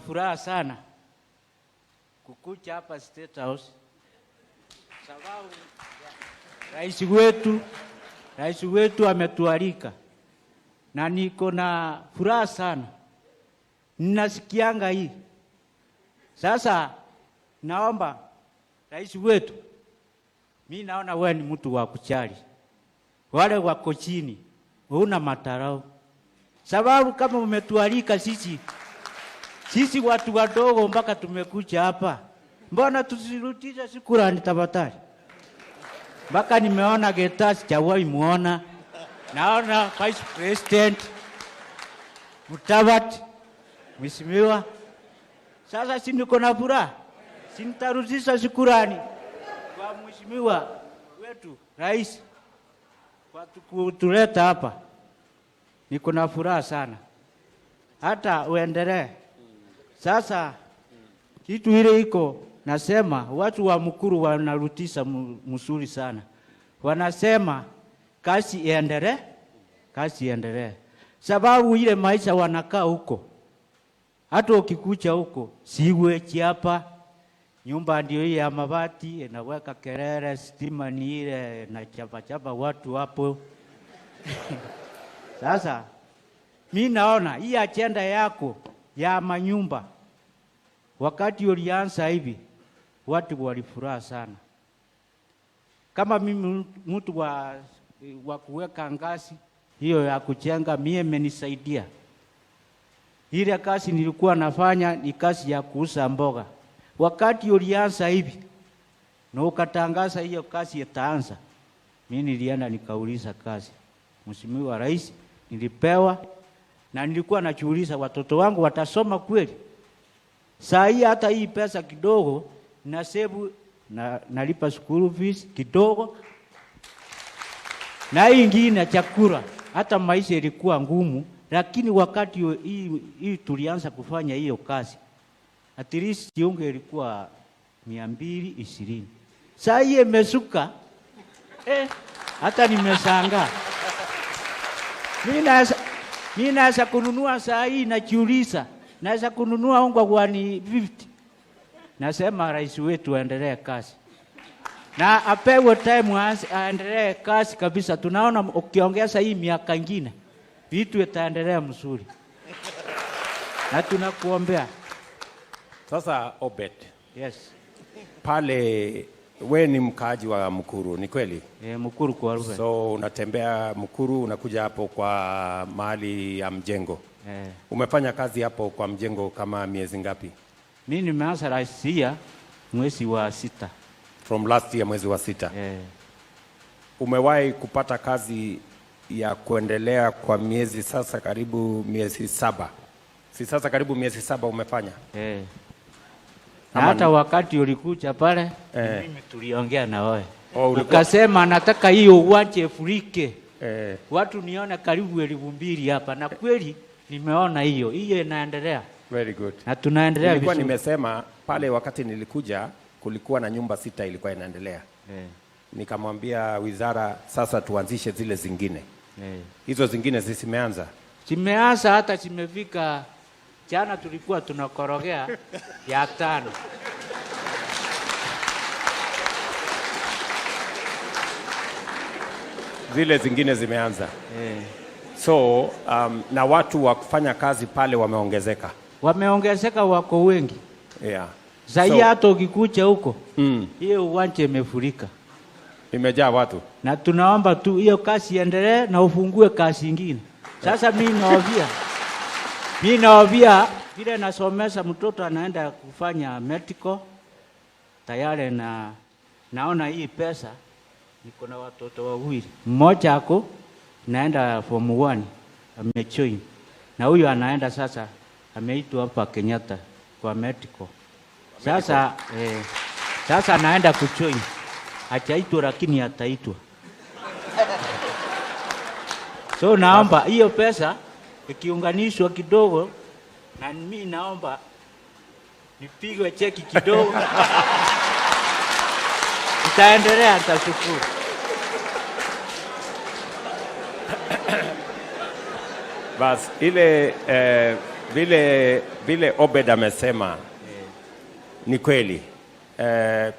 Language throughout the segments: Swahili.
furaha sana kukuja hapa State House sababu rais wetu ametualika na niko na furaha sana, ninasikianga hii sasa. Naomba rais wetu, mi naona wewe ni mtu wa kujali wale wako chini, huna madharau, sababu kama umetualika sisi watu wadogo mpaka tumekuja hapa, mbona tusirudishe shukurani tafadhali? Mpaka nimeona Geta, sijawahi muona, naona Vice President Mudavadi, mheshimiwa. Sasa si niko na furaha, si nitarudisha shukurani kwa mheshimiwa wetu rais kwa kutuleta hapa. Niko na furaha sana, hata uendelee. Sasa kitu ile iko nasema, watu wa Mukuru wanarudisha mzuri sana, wanasema kazi iendelee, kazi iendelee, sababu ile maisha wanakaa huko, hata ukikuja huko sewage hapa, nyumba ndio hii ya mabati inaweka kelele, stima ni ile na chapa chapa watu hapo. Sasa mi naona hii agenda yako ya manyumba, wakati ulianza hivi watu walifuraha sana. Kama mimi mtu wa kuweka ngazi hiyo ya kujenga, mie imenisaidia. Ile kazi nilikuwa nafanya ni kazi ya kuuza mboga. Wakati ulianza hivi na ukatangaza hiyo kazi itaanza, mimi nilienda nikauliza kazi, Mheshimiwa Rais, nilipewa na nilikuwa najiuliza watoto wangu watasoma kweli? Saa hii hata hii pesa kidogo na save na nalipa school fees kidogo na hii ingine chakula. Hata maisha ilikuwa ngumu, lakini wakati hii tulianza kufanya hiyo kazi, at least unga ilikuwa 220. Saa hii imeshuka, hata nimeshangaa. Mimi naweza kununua saa hii, najiuliza, naweza kununua unga kwa ni 50. Nasema rais wetu aendelee kazi na apewe time aendelee kazi kabisa. Tunaona ukiongeza hii miaka ingine vitu itaendelea mzuri, na tunakuombea. Sasa Obed, Yes. pale we ni mkaaji wa Mukuru, ni kweli? E, Mukuru kwa Ruben. So unatembea Mukuru, unakuja hapo kwa mahali ya mjengo. Eh, Umefanya kazi hapo kwa mjengo kama miezi ngapi? Mimi nimeanza last year mwezi wa 6. From last year mwezi wa 6. Eh, Umewahi kupata kazi ya kuendelea kwa miezi sasa karibu miezi 7? Si sasa karibu miezi 7 umefanya? Eh. Na Ama hata wakati ulikuja pale mimi tuliongea na wewe. Oh, Ukasema nataka hiyo uwanja ifurike. Watu nione karibu 2,000 hapa, na kweli nimeona hiyo. Hiyo inaendelea. Very good. Na tunaendelea Nilikuwa vizuri. nimesema pale wakati nilikuja kulikuwa na nyumba 6 ilikuwa inaendelea. Nikamwambia wizara sasa tuanzishe zile zingine. Hizo zingine zimeanza. Zimeanza, hata zimefika. Jana tulikuwa tunakorogea ya 5. Zile zingine zimeanza. So na watu wa kufanya kazi pale wameongezeka. Wameongezeka, wako wengi. Sasa hata ukikuja huko, hiyo uwanja imefurika. Imejaa watu. Na tunaomba tu hiyo kazi iendelee na ufungue kazi nyingine. Sasa mimi naovia. Mimi naovia vile nasomesha mtoto anaenda kufanya medical tayari, na naona hii pesa niko na watoto wawili. Mmoja ako naenda form 1 amejoin. Na huyu anaenda sasa ameitwa hapa Kenyatta kwa medical. Sasa anaenda kujoin. Hajaitwa lakini ataitwa. So naomba hiyo pesa ikiunganishwa kidogo, na mimi naomba nipigwe cheki kidogo. Nitaendelea, nitashukuru. Bas, ile Vile Obed amesema ni kweli,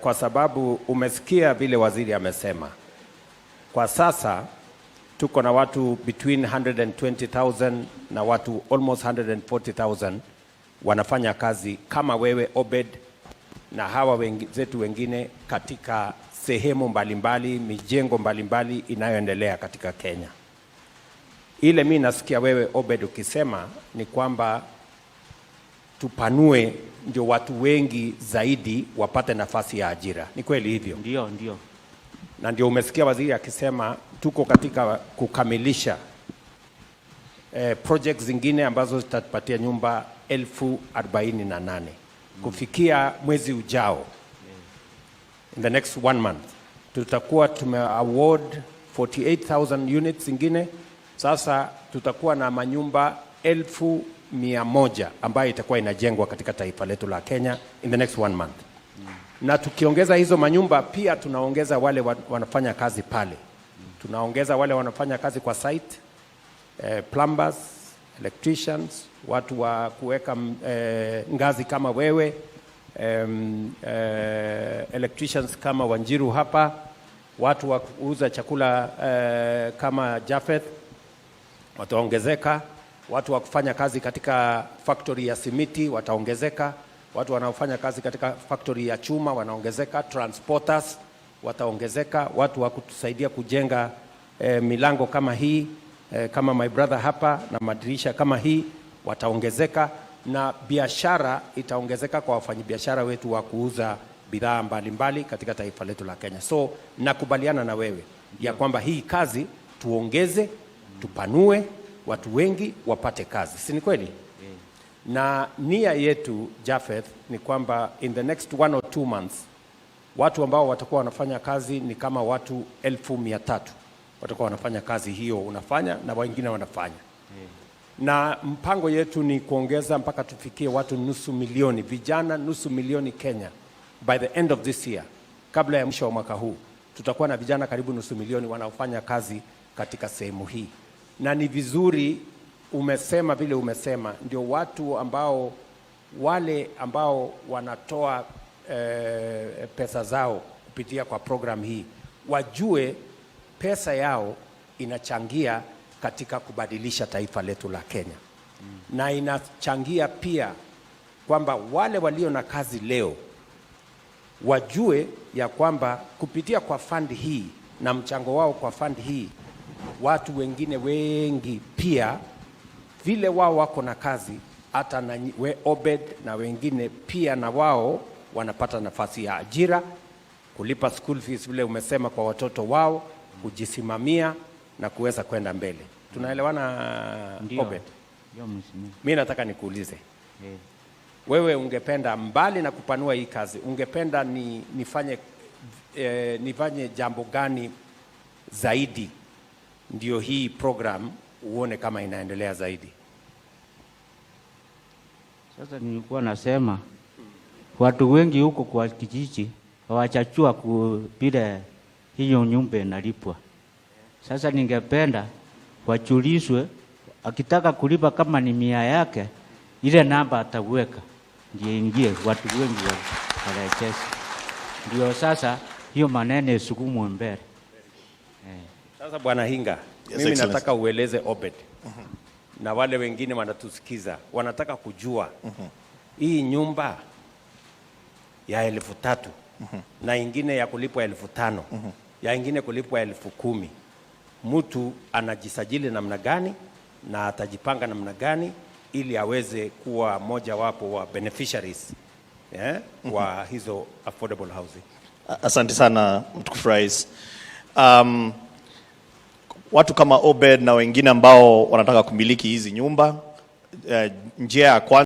kwa sababu umesikia vile waziri amesema. Kwa sasa tuko na watu between 120,000 na watu almost 140,000 wanafanya kazi kama wewe, Obed, na hawa wenzetu wengine katika sehemu mbalimbali, mijengo mbalimbali inayoendelea katika Kenya. Ile mi nasikia wewe, Obed, ukisema ni kwamba tupanue ndio watu wengi zaidi wapate nafasi ya ajira. Ni kweli hivyo? Ndio. Na ndio umesikia waziri akisema tuko katika kukamilisha project zingine ambazo zitatupatia nyumba 48,000 kufikia mwezi ujao. In the next one month tutakuwa tume award 48,000 units zingine. Sasa tutakuwa na manyumba 100,000 ambayo itakuwa inajengwa katika taifa letu la Kenya in the next one month. Na tukiongeza hizo manyumba pia tunaongeza wale wanafanya kazi pale, tunaongeza wale wanafanya kazi kwa site, plumbers, electricians, watu wa kuweka ngazi kama wewe, electricians kama Wanjiru hapa, watu wa kuuza chakula kama Jafeth wataongezeka, watu wa kufanya kazi katika factory ya simiti wataongezeka, watu wanaofanya kazi katika factory ya chuma wanaongezeka, transporters wataongezeka, watu wa kutusaidia kujenga milango kama hii, kama my brother hapa na madirisha kama hii wataongezeka, na biashara itaongezeka kwa wafanyabiashara wetu wa kuuza bidhaa mbalimbali katika taifa letu la Kenya. So nakubaliana na wewe ya kwamba hii kazi tuongeze, tupanue, watu wengi wapate kazi, si ni kweli? Na nia yetu, Jafeth, ni kwamba in the next 1 or 2 months watu ambao watakuwa wanafanya kazi ni kama watu 300,000 watakuwa wanafanya kazi hiyo unafanya na wengine wanafanya, na mpango yetu ni kuongeza mpaka tufikie watu nusu milioni, vijana nusu milioni Kenya by the end of this year. Kabla ya mwisho wa mwaka huu tutakuwa na vijana karibu nusu milioni wanaofanya kazi katika sehemu hii, na ni vizuri umesema vile umesema, ndio watu ambao wale ambao wanatoa pesa zao kupitia kwa program hii wajue pesa yao inachangia katika kubadilisha taifa letu la Kenya, na inachangia pia kwamba wale walio na kazi leo wajue ya kwamba kupitia kwa fund hii na mchango wao kwa fund hii, watu wengine wengi pia vile wao wako na kazi, hata na Obed na wengine pia na wao wanapata nafasi ya ajira, kulipa school fees vile umesema kwa watoto wao, kujisimamia na kuweza kwenda mbele. Tunaelewana, Ndio. Obed? Ndio, mheshimiwa. Mi nataka nikuulize, Eh. wewe ungependa mbali na kupanua hii kazi, ungependa nifanye jambo gani zaidi ndio hii program uone kama inaendelea zaidi? Sasa nilikuwa nasema watu wengi huko kwa kijiji hawajajua vile hiyo nyumba inalipwa. Sasa ningependa wajulishwe, akitaka kulipa kama ni 100 yake, ile namba ataweka ndio ingie, watu wengi warejeshe. Ndio sasa hiyo maneno isukumwe mbele. Sasa Bwana Hinga, Yes, mimi Excellency. nataka ueleze Obed na wale wengine wanatusikiza, wanataka kujua hii nyumba ya 3,000 na ingine ya kulipwa 5,000, ya ingine kulipwa 10,000, mtu anajisajili namna gani na atajipanga namna gani ili aweze kuwa moja wapo wa beneficiaries, wa hizo affordable housing? Asante sana, mtukufu Rais. Watu kama Obed na wengine ambao wanataka kumiliki hizi nyumba, njia ya kwanza